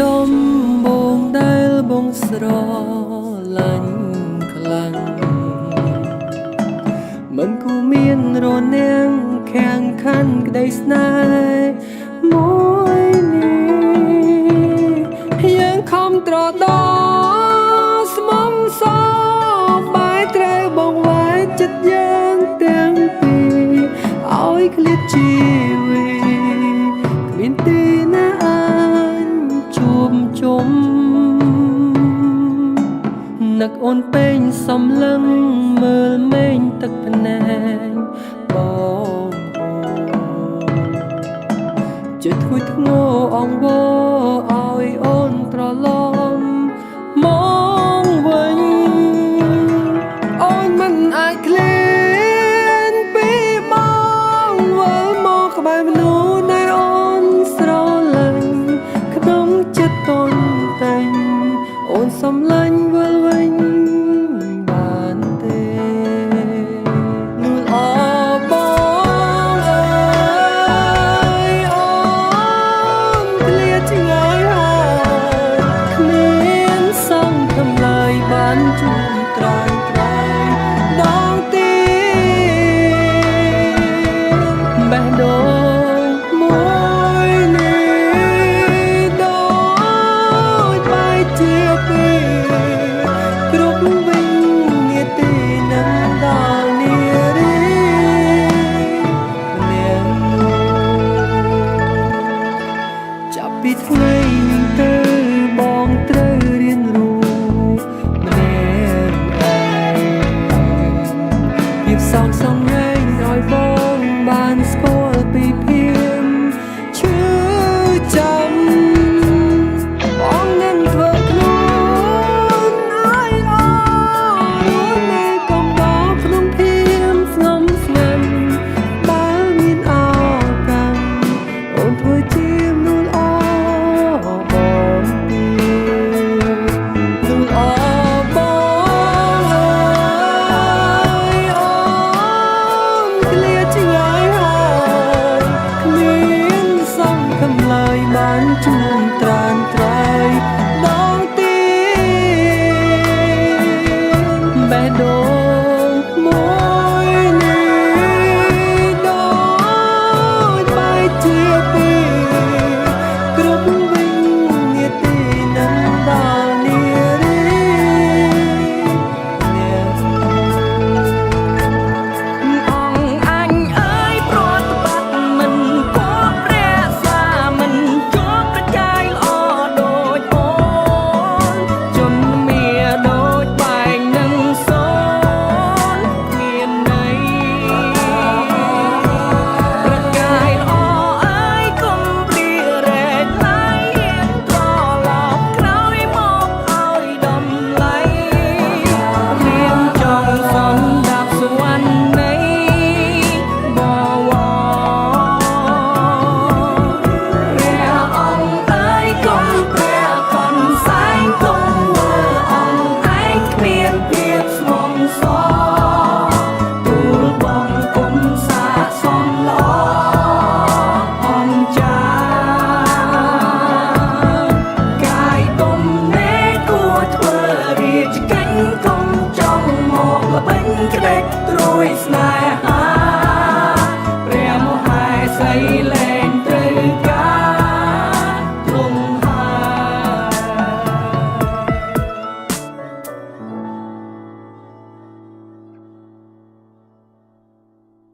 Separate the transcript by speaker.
Speaker 1: ដំបងដែលបងស្រឡាញ់ខ្លាំងមិនគូមានរនាំងខាំងខាន់ក្តីស្នេហ៍មួយនេះយើងខំត្រដស្មំសបែត្រូវបងវាយចិត្តយើងទាំងពីរឲ្យឃ្លាតជីវិតគ្មានទីណាអាចជួបជុំនឹកអូនពេញសំលឹងមើលមេងទឹកភ្នែកបងអូន ចិត្តធ្ងន់ធ្ងរអង្វរឲ្យអូនត្រឡប់មកវិញអូនមិនអាចឃ្លានពីបងវិលមកក្បែរមនុស្សដែលអូនស្រឡាញ់ក្នុងចិត្តតនតែងអូនសំឡាញ់វិលវិញបានទេនួនអបងអើយអូនឃ្លាតឆ្ងាយហើយគ្មានសង្ឃឹមឡើយបានជួបត្រង់ត្រៃដងទៀតបេះដូងមួយនេះដូចបែកជាពីរគ្រប់វិនាទីនឹងដល់នារីម្នាក់មួយ ចាប់ពីថ្ងៃនេះទៅបងត្រូវរៀនរស់ម្នាក់ឯងភាពសោកសង្រេងឲ្យបងបានស្គាល់ពីភាពឈឺចាំបងនឹងធ្វើខ្លួនឲ្យល្អរស់នៅកំដរក្នុងភាពស្ងំស្ងាត់បើមានឱកាសអូនធ្វើជាមនុស្សល្អបងទៀតមនុស្សល្អបងអើយអូនឃ្លាតឆ្ងាយហើយគ្មានសង្ឃឹមឡើយបានជួបត្រានត្រៃដងទៀតបេះដូ